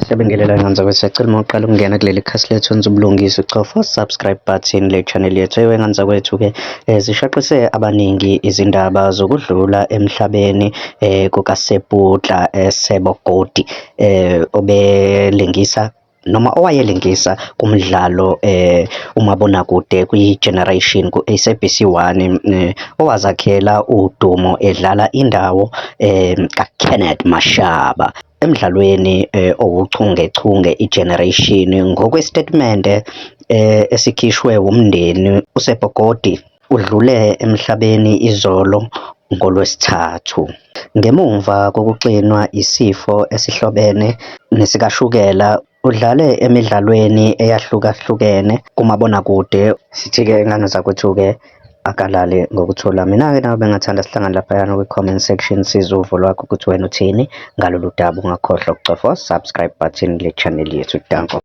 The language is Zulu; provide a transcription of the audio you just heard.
Siyabingelela ngane zakwethu, siyacela uma uqala ukungena kuleli khasi lethu wenze ubulungisa ucofa subscribe button le channel yethu. Ewe ngane zakwethu-ke zishaqise abaningi izindaba zokudlula emhlabeni kukaSeputla Sebogodi obelingisa noma owayelingisa kumdlalo umabonakude kwi-Generation ku-SABC 1 owazakhela udumo edlala indawo kaKenneth Mashaba emdlalweni owuchungechunge iGeneration. Ngokwesitatimende esikhishwe wumndeni, uSebogodi udlule emhlabeni izolo ngoLwesithathu, ngemuva kokuxinwa isifo esihlobene nesikashukela. Udlale emidlalweni eyahlukahlukene kumabonakude. Sithi-ke ngane zakwethu-ke akalale ngokuthula. Mina-ke nawe bengathanda sihlangane laphayana kwi-comment section sizwe uvo lwakho ukuthi wena uthini ngalolu daba. Ungakhohlwa ukucofa subscribe button le channel yethu. Danko.